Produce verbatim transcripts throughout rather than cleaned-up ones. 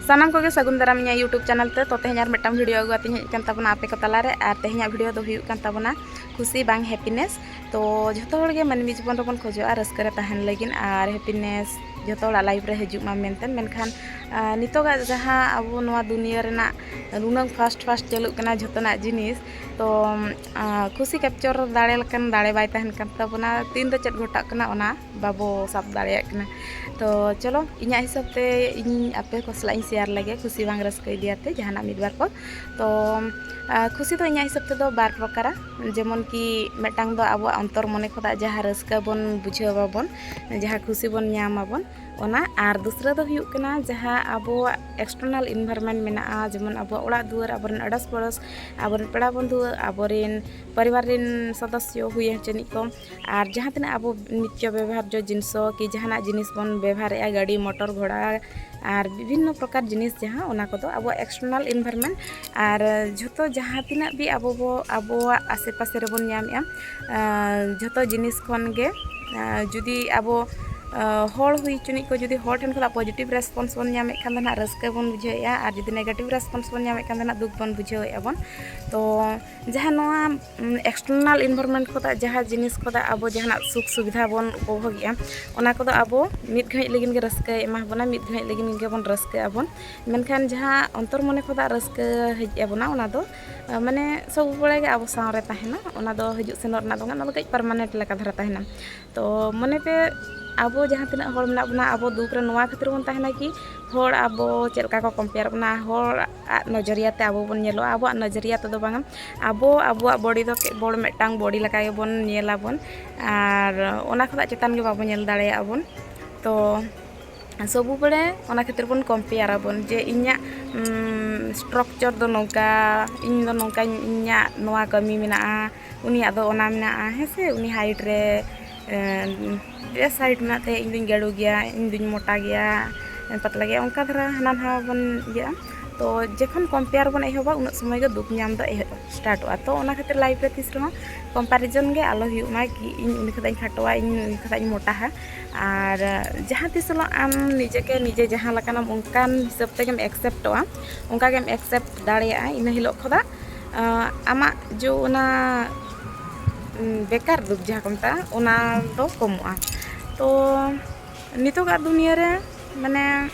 ᱥᱟᱱᱟᱢ ᱠᱚᱜᱮ ᱥᱟᱹᱜᱩᱱ ᱫᱟᱨᱟᱢ ᱤᱧᱟᱹᱜ YouTube ᱪᱮᱱᱮᱞ ᱛᱮ᱾ ᱛᱚ, ᱛᱮᱦᱮᱧ ᱟᱨ ᱢᱤᱫᱴᱟᱝ ᱵᱷᱤᱰᱤᱭᱳ ᱟᱹᱜᱩ ᱠᱟᱛᱮᱧ ᱦᱮᱡ ᱟᱠᱟᱱ ᱛᱟᱵᱚᱱᱟ ᱟᱯᱮ ᱠᱚ ᱛᱟᱞᱟᱨᱮ᱾ ᱟᱨ ᱛᱮᱦᱮᱧᱟᱜ ᱵᱷᱤᱰᱤᱭᱳ ᱫᱚ ᱦᱩᱭᱩᱜ ᱠᱟᱱ ᱛᱟᱵᱚᱱᱟ ᱠᱷᱩᱥᱤ ᱵᱟᱝ ᱦᱮᱯᱤᱱᱮᱥ᱾ ᱛᱚ, ᱡᱷᱚᱛᱚ ᱦᱚᱲ ᱜᱮ ᱢᱟᱹᱱᱢᱤ ᱡᱤᱵᱚᱱ ᱨᱮᱵᱚᱱ ᱠᱷᱚᱡᱚᱜᱼᱟ ᱨᱟᱹᱥᱠᱟᱹ ᱨᱮ ᱛᱟᱦᱮᱱ ᱞᱟᱹᱜᱤᱫ, ᱟᱨ ᱦᱮᱯᱤᱱᱮᱥ ᱡᱷᱚᱛᱚ ᱦᱚᱲᱟᱜ ᱞᱟᱭᱤᱯᱷ ᱨᱮ ᱦᱤᱡᱩᱜ ᱢᱟ ᱢᱮᱱᱛᱮ᱾ ᱢᱮᱱᱠᱷᱟᱱ, ᱟᱨ, ᱱᱤᱛᱚᱜᱟᱜ ᱡᱟᱦᱟᱸ ᱟᱵᱚ ᱱᱚᱣᱟ ᱫᱩᱱᱤᱭᱟᱹ ᱨᱮᱱᱟᱜ ᱱᱩᱱᱟᱹᱝ ᱯᱷᱟᱥᱴ ᱯᱷᱟᱥᱴ ᱪᱟᱹᱞᱩᱜ ᱠᱟᱱᱟ ᱡᱷᱚᱛᱚᱱᱟᱜ ᱡᱤᱱᱤᱥ, ᱛᱚ, ᱟᱨ, ᱠᱷᱩᱥᱤ ᱠᱮᱯᱪᱚᱨ ᱫᱟᱲᱮ ᱞᱮᱠᱟᱱ ᱫᱟᱲᱮ ᱵᱟᱭ ᱛᱟᱦᱮᱱ ᱠᱟᱱ ᱛᱟᱵᱚᱱᱟ᱾ ᱛᱤᱱᱨᱮ ᱪᱮᱫ ᱜᱷᱚᱴᱟᱜ ᱠᱟᱱᱟ, ᱚᱱᱟ ᱵᱟᱵᱚ ᱥᱟᱵ ᱫᱟᱲᱮᱭᱟᱜ ᱠᱟᱱᱟ᱾ ᱛᱚ, ᱪᱚᱞᱚ, ᱤᱧᱟᱹᱜ ᱦᱤᱥᱟᱹᱵ ᱛᱮ ᱤᱧ ᱟᱯᱮ ᱠᱚ ᱥᱟᱞᱟᱜ ᱤᱧ ᱥᱮᱭᱟᱨ ᱞᱮᱜᱮ ᱠᱷᱩᱥᱤ ᱵᱟᱝ ᱨᱟᱹᱥᱠᱟᱹ ᱤᱫᱤᱭᱟᱛᱮ ᱡᱟᱦᱟᱱᱟᱜ ᱢᱤᱫ ᱵᱟᱨ ᱠᱚ᱾ ᱛᱚ, ᱟᱨ, ᱠᱷᱩᱥᱤ ᱫᱚ ᱤᱧᱟᱹᱜ ᱦᱤᱥᱟᱹᱵ ᱛᱮᱫᱚ ᱵᱟᱨ ᱯᱨᱚᱠᱟᱨᱟ᱾ ᱡᱮᱢᱚᱱ ᱠᱤ, ᱢᱤᱫᱴᱟᱝ ᱫᱚ ᱟᱵᱚᱣᱟᱜ ᱚᱱᱛᱚᱨ ᱢᱚᱱᱮ ᱠᱷᱚᱱᱟᱜ ᱡᱟᱦᱟᱸ ᱨᱟᱹᱥᱠᱟᱹ ᱵᱚᱱ ᱵᱩᱡᱷᱟᱹᱣ ᱟᱵᱚᱱ, ᱡᱟᱦᱟᱸ ᱠᱷᱩᱥᱤ ᱵᱚᱱ ᱧᱟᱢ ᱟᱵᱚᱱ, ᱚᱱᱟ᱾ ᱟᱨ ᱫᱩᱥᱨᱟᱹ ᱫᱚ ᱦᱩᱭᱩᱜ ᱠᱟᱱᱟ ᱡᱟᱦᱟᱸ ᱟᱵᱚᱣᱟᱜ external environment ᱢᱮᱱᱟᱜᱼᱟ, ᱡᱮᱢᱚᱱ ᱟᱵᱚᱣᱟᱜ ᱚᱲᱟᱜ ᱫᱩᱣᱟᱹᱨ, ᱟᱵᱚᱨᱮᱱ ᱟᱲᱟᱥ ᱯᱟᱲᱟᱥ, ᱟᱵᱚᱨᱮᱱ ᱯᱮᱲᱟ ᱵᱚᱱᱫᱷᱩ, ᱟᱵᱚᱨᱮᱱ ᱯᱚᱨᱤᱵᱟᱨ ᱨᱮᱱ ᱥᱚᱫᱚᱥᱭᱚ ᱦᱩᱭᱮᱱ ᱪᱟᱹᱱᱤᱡ ᱠᱚ, ᱟᱨ ᱡᱟᱦᱟᱸ ᱛᱤᱱᱟᱹᱜ ᱟᱵᱚ ᱱᱤᱛᱭᱚ ᱵᱮᱵᱚᱦᱟᱨᱡᱚ ᱡᱤᱱᱤᱥ ᱠᱤ ᱡᱟᱦᱟᱱᱟᱜ ᱡᱤᱱᱤᱥ ᱵᱚᱱ ᱵᱮᱵᱚᱦᱟᱨᱮᱜᱼᱟ, ᱜᱟᱹᱰᱤ, ᱢᱚᱴᱚᱨ, ᱜᱷᱚᱲᱟ, ᱟᱨ ᱵᱤᱵᱷᱤᱱᱱᱚ ᱯᱨᱚᱠᱟᱨ ᱡᱤᱱᱤᱥ ᱡᱟᱦᱟᱸ, ᱚᱱᱟ ᱠᱚᱫᱚ ᱟᱵᱚᱣᱟᱜ external environment᱾ ᱟᱨ ᱡᱷᱚᱛᱚ ᱡᱟᱦᱟᱸ ᱛᱤᱱᱟᱹᱜ ᱵᱤ ᱟᱵᱚ ᱵᱚ, ᱟᱵᱚᱣᱟᱜ ᱟᱥᱮ ᱯᱟᱥᱮ ᱨᱮᱵᱚᱱ ᱧᱟᱢᱮᱜᱼᱟ, ᱟᱨ ᱡᱷᱚᱛᱚ ᱡᱤᱱᱤᱥ ᱠᱷᱚᱱ ᱜᱮ, ᱟᱨ ᱡᱩᱫᱤ ᱟᱵᱚ, ᱟᱨ ᱦᱚᱲ ᱦᱩᱭ ᱪᱩᱱᱤᱡ ᱠᱚ, ᱡᱩᱫᱤ ᱦᱚᱲ ᱴᱷᱮᱱ ᱠᱷᱚᱱᱟᱜ positive response ᱵᱚᱱ ᱧᱟᱢᱮᱫ ᱠᱷᱟᱱ ᱫᱚ ᱱᱟᱦᱟᱜ ᱨᱟᱹᱥᱠᱟᱹ ᱵᱚᱱ ᱵᱩᱡᱷᱟᱹᱣᱮᱫᱼᱟ, ᱟᱨ ᱡᱩᱫᱤ negative response ᱵᱚᱱ ᱧᱟᱢᱮᱫ ᱠᱷᱟᱱ ᱫᱚ ᱱᱟᱦᱟᱜ ᱫᱩᱠ ᱵᱚᱱ ᱵᱩᱡᱷᱟᱹᱣᱮᱫᱼᱟ ᱵᱚᱱ᱾ ᱛᱚ, ᱡᱟᱦᱟᱸ ᱱᱚᱣᱟ, ᱩᱢ, external environment ᱠᱷᱚᱱᱟᱜ ᱡᱟᱦᱟᱸ ᱡᱤᱱᱤᱥ ᱠᱷᱚᱱᱟᱜ ᱟᱵᱚ ᱡᱟᱦᱟᱱᱟᱜ ᱥᱩᱠ ᱥᱩᱵᱤᱫᱷᱟ ᱵᱚᱱ ᱩᱯᱚᱵᱷᱳᱜᱮᱜᱼᱟ, ᱚᱱᱟ ᱠᱚᱫᱚ ᱟᱵᱚ ᱢᱤᱫ ᱜᱷᱟᱹᱲᱤᱡ ᱞᱟᱹᱜᱤᱫ ᱜᱮ ᱨᱟᱹᱥᱠᱟᱹᱭ ᱮᱢᱟ ᱵᱚᱱᱟ, ᱢᱤᱫ ᱜᱷᱟᱹᱲᱤᱡ ᱞᱟᱹᱜᱤᱫ ᱜᱮᱵᱚᱱ ᱨᱟᱹᱥᱠᱟᱹᱜ ᱟᱵᱚᱱ᱾ ᱢᱮᱱᱠᱷᱟᱱ ᱡᱟᱦᱟᱸ ᱚᱱᱛᱚᱨ ᱢᱚᱱᱮ ᱠᱷᱚᱱᱟᱜ ᱨᱟᱹᱥᱠᱟᱹ ᱦᱮᱡ ᱟᱵᱚᱱᱟ, ᱚᱱᱟ ᱫᱚ, ᱟᱨ, ᱢᱟᱱᱮ, ᱥᱚᱵ ᱵᱮᱲᱟ ᱜᱮ ᱟᱵᱚ ᱥᱟᱶᱨᱮ ᱛᱟᱦᱮᱱᱟ᱾ ᱚᱱᱟ ᱫᱚ ᱦᱤᱡᱩᱜ ᱥᱮᱱᱚᱜ ᱨᱮᱱᱟᱜ ᱫᱚ ᱵᱟᱝ, ᱚᱱᱟ ᱫᱚ ᱠᱟᱹᱡ permanent ᱞᱮᱠᱟ ᱫᱷᱟᱨᱟ ᱛᱟᱦᱮᱱᱟ᱾ ᱛᱚ, ᱢᱚᱱᱮ ᱯᱮ, ᱟᱵᱚ ᱡᱟᱦᱟᱸ ᱛᱤᱱᱟᱹᱜ ᱦᱚᱲ ᱢᱮᱱᱟᱜ ᱵᱚᱱᱟ, ᱟᱵᱚ ᱫᱩᱠ ᱨᱮ ᱱᱚᱣᱟ ᱠᱷᱟᱹᱛᱤᱨ ᱵᱚᱱ ᱛᱟᱦᱮᱱᱟ ᱠᱤ ᱦᱚᱲ ᱟᱵᱚ ᱪᱮᱫ ᱞᱮᱠᱟ ᱠᱚ compare ᱵᱚᱱᱟ, ᱦᱚᱲᱟᱜ ᱱᱚᱡᱚᱨᱤᱭᱟ ᱛᱮ ᱟᱵᱚ ᱵᱚᱱ ᱧᱮᱞᱚᱜᱼᱟ, ᱟᱵᱚᱣᱟᱜ ᱱᱚᱡᱚᱨᱤᱭᱟ ᱛᱮᱫᱚ ᱵᱟᱝᱟ, ᱟᱵᱚ ᱟᱵᱚᱣᱟᱜ body ᱫᱚ ᱠᱮᱵᱚᱞ ᱢᱤᱫᱴᱟᱝ body ᱞᱮᱠᱟ ᱜᱮᱵᱚᱱ ᱧᱮᱞᱟᱵᱚᱱ, ᱟᱨ ᱚᱱᱟ ᱠᱷᱚᱱᱟᱜ ᱪᱮᱛᱟᱱ ᱜᱮ ᱵᱟᱵᱚᱱ ᱧᱮᱞ ᱫᱟᱲᱮᱭᱟᱜᱼᱟ ᱵᱚᱱ᱾ ᱛᱚ, ᱥᱚᱵᱩ ᱵᱮᱲᱮ ᱚᱱᱟ ᱠᱷᱟᱹᱛᱤᱨ ᱵᱚᱱ compare ᱟᱵᱚᱱ ᱡᱮ ᱤᱧᱟᱹᱜ, ᱩᱢ, structure ᱫᱚ ᱱᱚᱝᱠᱟ, ᱤᱧ ᱫᱚ ᱱᱚᱝᱠᱟᱧ, ᱤᱧᱟᱹᱜ ᱱᱚᱣᱟ ᱠᱟᱹᱢᱤ ᱢᱮᱱᱟᱜᱼᱟ, ᱩᱱᱤᱭᱟᱜ ᱫᱚ ᱚᱱᱟ ᱢᱮᱱᱟᱜᱼᱟ, ᱦᱮᱸ ᱥᱮ? ᱩᱱᱤ height ᱨᱮ, ᱮᱸ, ᱵᱮᱥ height ᱢᱮᱱᱟᱜ ᱛᱟᱭᱟ, ᱤᱧ ᱫᱚᱧ ᱜᱟᱹᱲᱩ ᱜᱮᱭᱟ, ᱤᱧ ᱫᱚᱧ ᱢᱚᱴᱟ ᱜᱮᱭᱟ, ᱯᱟᱛᱞᱟ ᱜᱮᱭᱟ, ᱚᱱᱠᱟ ᱫᱷᱟᱨᱟ ᱦᱟᱱᱟ ᱱᱟᱣᱟ ᱵᱚᱱ ᱤᱭᱟᱹᱜᱼᱟ᱾ ᱛᱚ ᱡᱚᱠᱷᱚᱱ ᱠᱚᱢᱯᱮᱭᱟᱨ ᱵᱚᱱ ᱮᱦᱚᱵᱟ, ᱩᱱᱟᱹᱜ ᱥᱚᱢᱚᱭ ᱜᱮ ᱫᱩᱠ ᱧᱟᱢ ᱫᱚ ᱮᱦᱚᱵ ᱥᱴᱟᱨᱴᱚᱜᱼᱟ᱾ ᱛᱚ ᱚᱱᱟ ᱠᱷᱟᱹᱛᱤᱨ ᱞᱟᱭᱤᱯᱷ ᱨᱮ ᱛᱤᱥ ᱨᱮᱦᱚᱸ ᱠᱚᱢᱯᱮᱨᱤᱡᱚᱱ ᱜᱮ ᱟᱞᱚ ᱦᱩᱭᱩᱜ ᱢᱟ, ᱠᱤ ᱤᱧ ᱩᱱᱤ ᱠᱷᱚᱱᱟᱜ ᱤᱧ ᱠᱷᱟᱴᱚᱣᱟ, ᱤᱧ ᱩᱱᱤ ᱠᱷᱚᱱᱟᱜ ᱤᱧ ᱢᱚᱴᱟᱦᱟ᱾ ᱟᱨ ᱡᱟᱦᱟᱸ ᱛᱤᱥ ᱦᱤᱞᱳᱜ ᱟᱢ ᱱᱤᱡᱮ ᱜᱮ ᱱᱤᱡᱮ ᱡᱟᱦᱟᱸ ᱞᱮᱠᱟᱱᱟᱢ, ᱚᱱᱠᱟᱱ ᱦᱤᱥᱟᱹᱵ ᱛᱮᱜᱮᱢ ᱮᱠᱥᱮᱯᱴᱚᱜᱼᱟ, ᱚᱱᱠᱟ ᱜᱮᱢ ᱮᱠᱥᱮᱯᱴ ᱫᱟᱲᱮᱭᱟᱜᱼᱟ᱾ ᱤᱱᱟᱹ ᱦᱤᱞᱳᱜ ᱠᱷᱚᱱᱟᱜ ᱟᱢᱟᱜ ᱡᱮ ᱚᱱᱟ ᱵᱮᱠᱟᱨ ᱫᱩᱠ ᱡᱟᱦᱟᱸ ᱠᱚ ᱢᱮᱛᱟᱜᱼᱟ, ᱚᱱᱟ ᱫᱚ ᱠᱚᱢᱚᱜᱼᱟ᱾ ᱛᱚ ᱱᱤᱛᱚᱜᱟᱜ ᱫᱩᱱᱤᱭᱟᱹ ᱨᱮ ᱢᱟᱱᱮ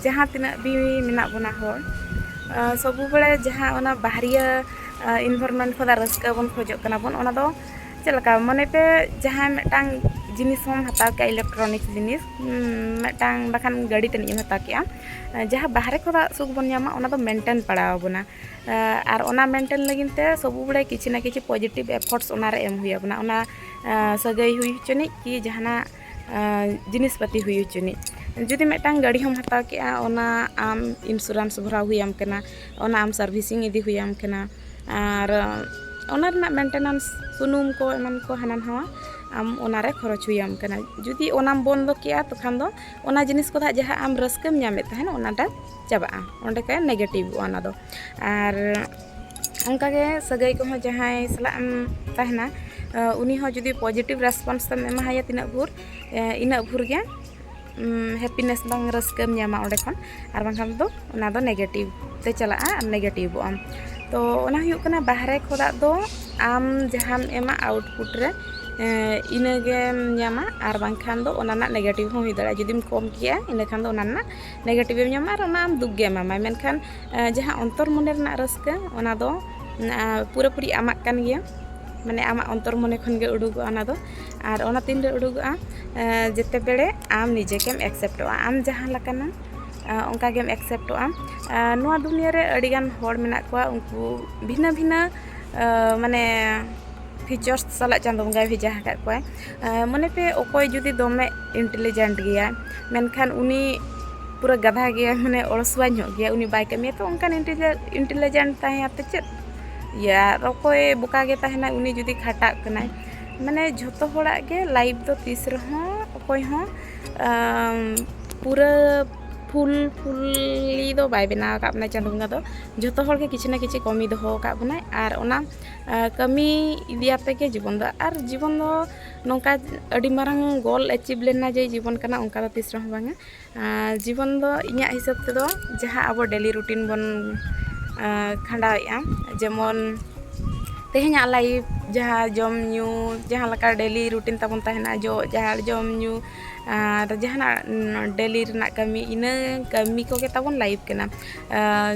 ᱡᱟᱦᱟᱸ ᱛᱤᱱᱟᱹᱜ ᱵᱤ ᱢᱮᱱᱟᱜ ᱵᱚᱱᱟ ᱦᱚᱲ, ᱥᱚᱵᱩ ᱵᱮᱲᱟ ᱡᱟᱦᱟᱸ ᱚᱱᱟ ᱵᱟᱦᱨᱤᱭᱟᱹ ᱤᱱᱵᱷᱟᱨᱢᱮᱱᱴ ᱠᱷᱚᱱᱟᱜ ᱨᱟᱹᱥᱠᱟᱹ ᱵᱚᱱ ᱠᱷᱚᱡᱚᱜ ᱠᱟᱱᱟ ᱵᱚᱱ, ᱚᱱᱟ ᱫᱚ ᱪᱮᱫ ᱞᱮᱠᱟ? ᱢᱚᱱᱮ ᱯᱮ, ᱡᱟᱦᱟᱸᱭ ᱢᱤᱫᱴᱟᱝ ᱡᱤᱱᱤᱥ ᱦᱚᱸᱢ ᱦᱟᱛᱟᱣ ᱠᱮᱜᱼᱟ, ᱤᱞᱮᱠᱴᱨᱚᱱᱤᱠᱥ ᱡᱤᱱᱤᱥ, ᱢᱤᱫᱴᱟᱝ ᱵᱟᱠᱷᱟᱱ ᱜᱟᱹᱰᱤ ᱛᱟᱹᱱᱤᱡ ᱮᱢ ᱦᱟᱛᱟᱣ ᱠᱮᱜᱼᱟ, ᱡᱟᱦᱟᱸ ᱵᱟᱦᱨᱮ ᱠᱷᱚᱱᱟᱜ ᱥᱩᱠ ᱵᱚᱱ ᱧᱟᱢᱟ, ᱚᱱᱟ ᱫᱚ ᱢᱮᱱᱴᱮᱱ ᱯᱟᱲᱟᱣ ᱟᱵᱚᱱᱟ᱾ ᱟᱨ ᱚᱱᱟ ᱢᱮᱱᱴᱮᱱ ᱞᱟᱹᱜᱤᱫ ᱛᱮ ᱥᱚᱵᱩ ᱵᱮᱲᱟ ᱠᱤᱪᱷᱩ ᱱᱟ ᱠᱤᱪᱷᱩ ᱯᱚᱡᱤᱴᱤᱵᱷ ᱮᱯᱷᱚᱨᱴᱥ ᱚᱱᱟᱨᱮ ᱮᱢ ᱦᱩᱭ ᱟᱵᱚᱱᱟ᱾ ᱚᱱᱟ ᱥᱟᱹᱜᱟᱹᱭ ᱦᱩᱭ ᱦᱚᱪᱚᱱᱤᱡ ᱠᱤ ᱡᱟᱦᱟᱱᱟᱜ ᱡᱤᱱᱤᱥ ᱯᱟᱹᱛᱤ ᱦᱩᱭ ᱦᱚᱪᱚᱱᱤᱡ, ᱡᱩᱫᱤ ᱢᱤᱫᱴᱟᱝ ᱜᱟᱹᱰᱤ ᱦᱚᱸᱢ ᱦᱟᱛᱟᱣ ᱠᱮᱜᱼᱟ, ᱚᱱᱟ ᱟᱢ ᱤᱱᱥᱩᱨᱮᱱᱥ ᱵᱷᱚᱨᱟᱣ ᱦᱩᱭᱟᱢ ᱠᱟᱱᱟ, ᱚᱱᱟ ᱟᱢ ᱥᱟᱨᱵᱷᱤᱥᱤᱝ ᱤᱫᱤ ᱦᱩᱭᱟᱢ ᱠᱟᱱᱟ, ᱟᱨ ᱚᱱᱟ ᱨᱮᱱᱟᱜ ᱢᱮᱱᱴᱮᱱᱮᱱᱥ, ᱥᱩᱱᱩᱢ ᱠᱚ ᱮᱢᱟᱱ ᱠᱚ ᱦᱟᱱᱟ ᱱᱟᱣᱟ ᱟᱢ ᱚᱱᱟᱨᱮ ᱠᱷᱚᱨᱚᱪ ᱦᱩᱭᱟᱢ ᱠᱟᱱᱟ᱾ ᱡᱩᱫᱤ ᱚᱱᱟᱢ ᱵᱚᱱᱫᱚ ᱠᱮᱜᱼᱟ, ᱛᱚᱠᱷᱟᱱ ᱫᱚ ᱚᱱᱟ ᱡᱤᱱᱤᱥ ᱠᱚᱫᱚ ᱦᱟᱸᱜ ᱡᱟᱦᱟᱸ ᱟᱢ ᱨᱟᱹᱥᱠᱟᱹᱢ ᱧᱟᱢᱮᱫ ᱛᱟᱦᱮᱱ, ᱚᱱᱟᱴᱟᱜ ᱪᱟᱵᱟᱜᱼᱟ, ᱚᱸᱰᱮ ᱠᱷᱚᱱ ᱱᱮᱜᱮᱴᱤᱵᱷᱚᱜᱼᱟ ᱚᱱᱟ ᱫᱚ᱾ ᱟᱨ ᱚᱱᱠᱟᱜᱮ ᱥᱟᱹᱜᱟᱹᱭ ᱠᱚᱦᱚᱸ ᱡᱟᱦᱟᱸᱭ ᱥᱟᱞᱟᱜ ᱮᱢ ᱛᱟᱦᱮᱱᱟ, ᱩᱱᱤ ᱦᱚᱸ ᱡᱩᱫᱤ ᱯᱚᱡᱤᱴᱤᱵᱷ ᱨᱮᱥᱯᱚᱱᱥ ᱮᱢ ᱮᱢᱟᱦᱟᱭᱟ ᱛᱤᱱᱟᱹᱜ ᱵᱷᱳᱨ, ᱤᱱᱟᱹᱜ ᱵᱷᱳᱨ ᱜᱮ ᱦᱮᱯᱤᱱᱮᱥ ᱵᱟᱝ ᱨᱟᱹᱥᱠᱟᱹᱢ ᱧᱟᱢᱟ ᱚᱸᱰᱮ ᱠᱷᱚᱱ, ᱟᱨ ᱵᱟᱝᱠᱷᱟᱱ ᱫᱚ ᱚᱱᱟ ᱫᱚ ᱱᱮᱜᱮᱴᱤᱵᱷ ᱛᱮ ᱪᱟᱞᱟᱜᱼᱟ ᱟᱨ ᱱᱮᱜᱮᱴᱤᱵᱷᱚᱜ ᱟᱢ᱾ ᱛᱚ ᱚᱱᱟ ᱦᱩᱭᱩᱜ ᱠᱟᱱᱟ ᱵᱟᱦᱨᱮ ᱠᱷᱚᱱᱟᱜ ᱫᱚ ᱟᱢ ᱡᱟᱦᱟᱸᱢ ᱮᱢᱟ ᱟᱣᱩᱴᱯᱩᱴ ᱨᱮ, ᱤᱱᱟᱹᱜᱮᱢ ᱧᱟᱢᱟ, ᱟᱨ ᱵᱟᱝᱠᱷᱟᱱ ᱫᱚ ᱚᱱᱟ ᱨᱮᱱᱟᱜ ᱱᱮᱜᱮᱴᱤᱵᱷ ᱦᱚᱸ ᱦᱩᱭ ᱫᱟᱲᱮᱭᱟᱜᱼᱟ᱾ ᱡᱩᱫᱤᱢ ᱠᱚᱢ ᱠᱮᱜᱼᱟ, ᱤᱱᱟᱹᱠᱷᱟᱱ ᱫᱚ ᱚᱱᱟ ᱨᱮᱱᱟᱜ ᱱᱮᱜᱮᱴᱤᱵᱷ ᱮᱢ ᱧᱟᱢᱟ ᱟᱨ ᱚᱱᱟ ᱟᱢ ᱫᱩᱠ ᱜᱮ ᱮᱢᱟᱢᱟᱭ᱾ ᱢᱮᱱᱠᱷᱟᱱ ᱡᱟᱦᱟᱸ ᱚᱱᱛᱚᱨ ᱢᱚᱱᱮ ᱨᱮᱱᱟᱜ ᱨᱟᱹᱥᱠᱟᱹ, ᱚᱱᱟ ᱫᱚ ᱯᱩᱨᱟᱹᱯᱩᱨᱤ ᱟᱢᱟᱜ ᱠᱟᱱ ᱜᱮᱭᱟ, ᱢᱟᱱᱮ ᱟᱢᱟᱜ ᱚᱱᱛᱚᱨ ᱢᱚᱱᱮ ᱠᱷᱚᱱ ᱜᱮ ᱩᱰᱩᱠᱚᱜᱼᱟ ᱚᱱᱟ ᱫᱚ᱾ ᱟᱨ ᱚᱱᱟ ᱛᱤᱱᱨᱮ ᱩᱰᱩᱠᱚᱜᱼᱟ, ᱡᱮᱛᱮ ᱵᱮᱲᱮ ᱟᱢ ᱱᱤᱡᱮ ᱜᱮᱢ ᱮᱠᱥᱮᱯᱴᱚᱜᱼᱟ, ᱟᱢ ᱡᱟᱦᱟᱸ ᱞᱮᱠᱟᱱᱟᱢ ᱚᱱᱠᱟ ᱜᱮᱢ ᱮᱠᱥᱮᱯᱴᱚᱜᱼᱟ᱾ ᱱᱚᱣᱟ ᱫᱩᱱᱤᱭᱟᱹ ᱨᱮ ᱟᱹᱰᱤᱜᱟᱱ ᱦᱚᱲ ᱢᱮᱱᱟᱜ ᱠᱚᱣᱟ, ᱩᱱᱠᱩ ᱵᱷᱤᱱᱟᱹ ᱵᱷᱤᱱᱟᱹ ᱢᱟᱱᱮ ᱯᱷᱤᱪᱟᱨᱥ ᱥᱟᱞᱟᱜ ᱪᱟᱸᱫᱳ ᱵᱚᱸᱜᱟᱭ ᱵᱷᱮᱡᱟ ᱟᱠᱟᱫ ᱠᱚᱣᱟᱭ᱾ ᱢᱚᱱᱮ ᱯᱮ, ᱚᱠᱚᱭ ᱡᱩᱫᱤ ᱫᱚᱢᱮ ᱤᱱᱴᱮᱞᱤᱡᱮᱱᱴ ᱜᱮᱭᱟᱭ, ᱢᱮᱱᱠᱷᱟᱱ ᱩᱱᱤ ᱯᱩᱨᱟᱹ ᱜᱟᱫᱷᱟ ᱜᱮᱭᱟᱭ, ᱢᱟᱱᱮ ᱚᱲᱥᱩᱣᱟᱹ ᱧᱚᱜ ᱜᱮᱭᱟᱭ, ᱩᱱᱤ ᱵᱟᱭ ᱠᱟᱹᱢᱤᱭᱟ᱾ ᱛᱚ ᱚᱱᱠᱟᱱ ᱤᱱᱴᱮᱞᱤᱡᱮᱱᱴ ᱛᱟᱦᱮᱸ ᱟᱛᱮ ᱪᱮᱫ ᱤᱭᱟᱹ? ᱟᱨ ᱚᱠᱚᱭ ᱵᱚᱠᱟ ᱜᱮ ᱛᱟᱦᱮᱱᱟᱭ, ᱩᱱᱤ ᱡᱩᱫᱤ ᱠᱷᱟᱴᱟᱜ ᱠᱟᱱᱟᱭ, ᱢᱟᱱᱮ ᱡᱷᱚᱛᱚ ᱦᱚᱲᱟᱜ ᱜᱮ ᱞᱟᱭᱤᱯᱷ ᱫᱚ ᱛᱤᱥ ᱨᱮᱦᱚᱸ ᱚᱠᱚᱭ ᱦᱚᱸ ᱯᱩᱨᱟᱹ ᱯᱷᱩᱞ ᱯᱷᱩᱞᱤ ᱫᱚ ᱵᱟᱭ ᱵᱮᱱᱟᱣ ᱟᱠᱟᱫ ᱵᱚᱱᱟ ᱪᱟᱸᱫᱳ ᱵᱚᱸᱜᱟ ᱫᱚ᱾ ᱡᱷᱚᱛᱚ ᱦᱚᱲ ᱜᱮ ᱠᱤᱪᱷᱩ ᱱᱟ ᱠᱤᱪᱷᱩ ᱠᱟᱹᱢᱤ ᱫᱚᱦᱚ ᱟᱠᱟᱫ ᱵᱚᱱᱟᱭ, ᱟᱨ ᱚᱱᱟ ᱠᱟᱹᱢᱤ ᱤᱫᱤ ᱟᱛᱮ ᱜᱮ ᱡᱤᱵᱚᱱ ᱫᱚ᱾ ᱟᱨ ᱡᱤᱵᱚᱱ ᱫᱚ ᱱᱚᱝᱠᱟ ᱟᱹᱰᱤ ᱢᱟᱨᱟᱝ ᱜᱳᱞ ᱮᱪᱤᱵᱷ ᱞᱮᱱᱟ ᱡᱮ ᱡᱤᱵᱚᱱ ᱠᱟᱱᱟ, ᱚᱱᱠᱟ ᱫᱚ ᱛᱤᱥ ᱨᱮᱦᱚᱸ ᱵᱟᱝᱟ᱾ ᱡᱤᱵᱚᱱ ᱫᱚ ᱤᱧᱟᱹᱜ ᱦᱤᱥᱟᱹᱵ ᱛᱮᱫᱚ ᱡᱟᱦᱟᱸ ᱟᱵᱚ ᱰᱮᱞᱤ ᱨᱩᱴᱤᱱ ᱵᱚᱱ ᱠᱷᱟᱸᱰᱟᱣᱮᱫᱼᱟ, ᱡᱮᱢᱚᱱ ᱛᱮᱦᱮᱧᱟᱜ ᱞᱟᱭᱤᱯᱷ, ᱡᱟᱦᱟᱸ ᱡᱚᱢ ᱧᱩ, ᱡᱟᱦᱟᱸ ᱞᱮᱠᱟ ᱰᱮᱞᱤ ᱨᱩᱴᱤᱱ ᱛᱟᱵᱚᱱ ᱛᱟᱦᱮᱱᱟ, ᱡᱚᱜ ᱡᱟᱦᱟᱲ, ᱡᱚᱢ ᱧᱩ, ᱟᱨ ᱡᱟᱦᱟᱱᱟᱜ ᱰᱮᱞᱤ ᱨᱮᱱᱟᱜ ᱠᱟᱹᱢᱤ, ᱤᱱᱟᱹ ᱠᱟᱹᱢᱤ ᱠᱚᱜᱮ ᱛᱟᱵᱚᱱ ᱞᱟᱭᱤᱯᱷ ᱠᱟᱱᱟ᱾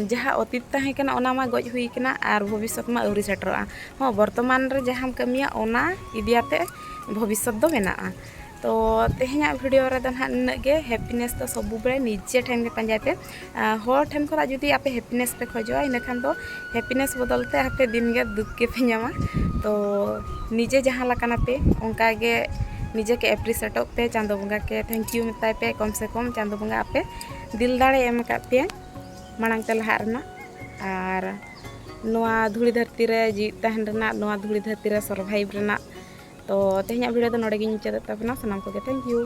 ᱡᱟᱦᱟᱸ ᱚᱛᱤᱛ ᱛᱟᱦᱮᱸ ᱠᱟᱱᱟ, ᱚᱱᱟ ᱢᱟ ᱜᱚᱡ ᱦᱩᱭ ᱠᱟᱱᱟ ᱟᱨ ᱵᱷᱚᱵᱤᱥᱥᱚᱛ ᱢᱟ ᱟᱹᱣᱨᱤ ᱥᱮᱴᱮᱨᱚᱜᱼᱟ᱾ ᱦᱚᱸ, ᱵᱚᱨᱛᱚᱢᱟᱱ ᱨᱮ ᱡᱟᱦᱟᱸᱢ ᱠᱟᱹᱢᱤᱭᱟ, ᱚᱱᱟ ᱤᱫᱤ ᱟᱛᱮ ᱵᱷᱚᱵᱤᱥᱥᱚᱛ ᱫᱚ ᱢᱮᱱᱟᱜᱼᱟ᱾ ᱛᱚ ᱛᱮᱦᱮᱧᱟᱜ ᱵᱷᱤᱰᱤᱭᱳ ᱨᱮᱫᱚ ᱱᱟᱦᱟᱜ ᱱᱤᱱᱟᱹᱜ ᱜᱮ᱾ ᱦᱮᱯᱤᱱᱮᱥ ᱫᱚ ᱥᱚᱵ ᱵᱮᱲᱟ ᱱᱤᱡᱮ ᱴᱷᱮᱱ ᱜᱮ ᱯᱟᱸᱡᱟᱭ ᱯᱮ᱾ ᱦᱚᱲ ᱴᱷᱮᱱ ᱠᱷᱚᱱᱟᱜ ᱡᱩᱫᱤ ᱟᱯᱮ ᱦᱮᱯᱤᱱᱮᱥ ᱯᱮ ᱠᱷᱚᱡᱚᱜᱼᱟ, ᱤᱱᱟᱹᱠᱷᱟᱱ ᱫᱚ ᱦᱮᱯᱤᱱᱮᱥ ᱵᱚᱫᱚᱞ ᱛᱮ ᱟᱯᱮ ᱫᱤᱱ ᱜᱮ ᱫᱩᱠ ᱜᱮᱯᱮ ᱧᱟᱢᱟ᱾ ᱛᱚ ᱱᱤᱡᱮ ᱡᱟᱦᱟᱸ ᱞᱮᱠᱟᱱᱟ ᱯᱮ, ᱚᱱᱠᱟ ᱜᱮ ᱱᱤᱡᱮ ᱜᱮ ᱮᱯᱨᱤᱥᱤᱭᱮᱴᱚᱜ ᱯᱮ, ᱪᱟᱸᱫᱳ ᱵᱚᱸᱜᱟ ᱜᱮ ᱛᱷᱮᱝᱠ ᱭᱩ ᱢᱮᱛᱟᱭ ᱯᱮ᱾ ᱠᱚᱢ ᱥᱮ ᱠᱚᱢ ᱪᱟᱸᱫᱳ ᱵᱚᱸᱜᱟ ᱟᱯᱮ ᱫᱤᱞ ᱫᱟᱲᱮ ᱮᱢ ᱟᱠᱟᱫ ᱯᱮᱭᱟ ᱢᱟᱲᱟᱝ ᱛᱮ ᱞᱟᱦᱟᱜ ᱨᱮᱱᱟᱜ, ᱟᱨ ᱱᱚᱣᱟ ᱫᱷᱩᱲᱤ ᱫᱷᱟᱹᱨᱛᱤ ᱨᱮ ᱡᱤᱣᱤᱫ ᱛᱟᱦᱮᱱ ᱨᱮᱱᱟᱜ, ᱱᱚᱣᱟ ᱫᱷᱩᱲᱤ ᱫᱷᱟᱹᱨᱛᱤ ᱨᱮ ᱥᱟᱨᱵᱷᱟᱭᱤᱵᱷ ᱨᱮᱱᱟᱜ᱾ ᱛᱚ ᱛᱮᱦᱮᱧᱟᱜ ᱵᱷᱤᱰᱤᱭᱳ ᱫᱚ ᱱᱚᱰᱮ ᱜᱤᱧ ᱢᱩᱪᱟᱹᱫᱮᱫ ᱛᱟᱵᱚᱱᱟ᱾ ᱥᱟᱱᱟᱢ ᱠᱚᱜᱮ ᱛᱷᱮᱝᱠ ᱭᱩ᱾